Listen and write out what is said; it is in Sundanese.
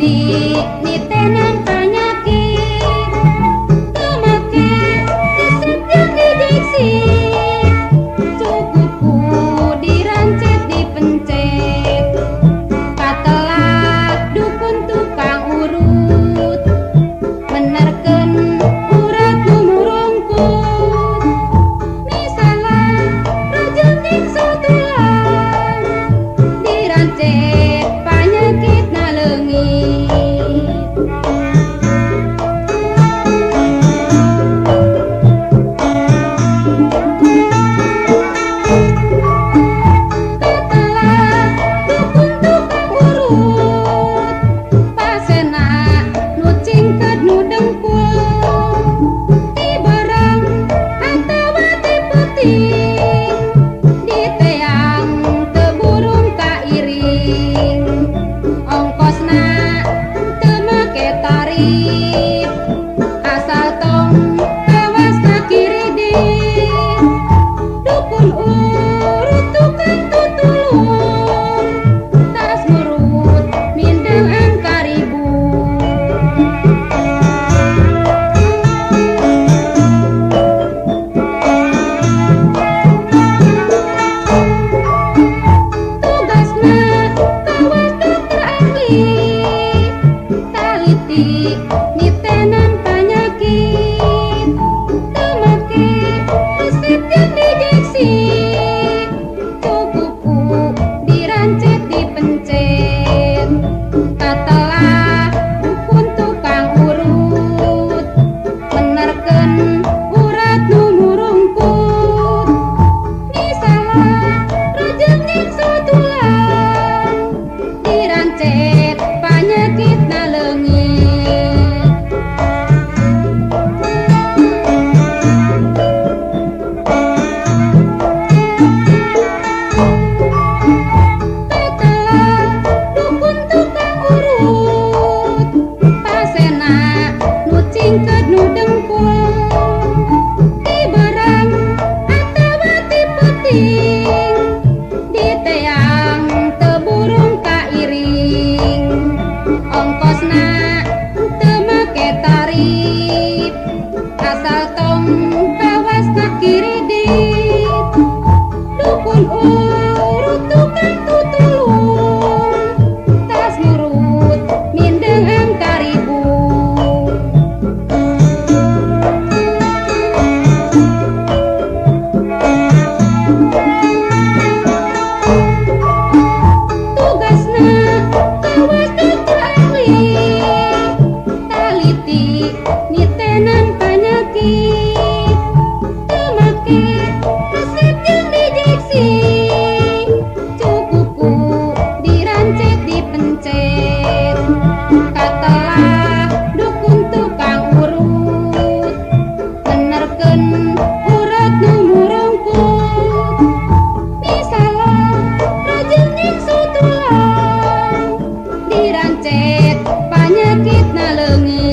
Taliti nitenan panyakit, teu make resep jeung injeksi, cukup ku dirancet dipencet. Katelah dukun tukang urut, benerkeun urat nu murungkut. Misalna rajin nyiksa tulang, dirancet panyakitna leungit. Katelah dukun tukang urut, pasena nu cingkeud nu dengkul, ti beurang atawa ti peuting, diteang teu burung kairing. Ongkosna teu make tarif, asal tong kawas ka kiridit. Dukun urut tukang tutulung, tas murut mindengan karibu. Tugasna kawas dokter ahli, taliti nitenan panyakit, teu make resep jeung injeksi, cukup ku dirancet dipencet. Katelah dukun tukang urut, benerkeun urat nu murungkut. Misalna rajin nyiksa tulang, dirancet panyakitna leungit. Katelah dukun tukang urut, pasena nu cingkeud nu dengkul, ti beurang atawa ti peuting, diteang teu burung kairing. Ongkosna teu make tarif, asal tong kawas ka kiridit. Dukun urut tukang tutulung, tas murut mindengan karibu. Tugasna kawas dokter ahli, taliti nitenan panyakit, teu make resep jeung injeksi, cukup ku dirancet dipencet. Katelah dukun tukang urut, benerkeun urat nu murungkut. Misalna rajin nyiksa tulang, dirancet panyakitna leungit.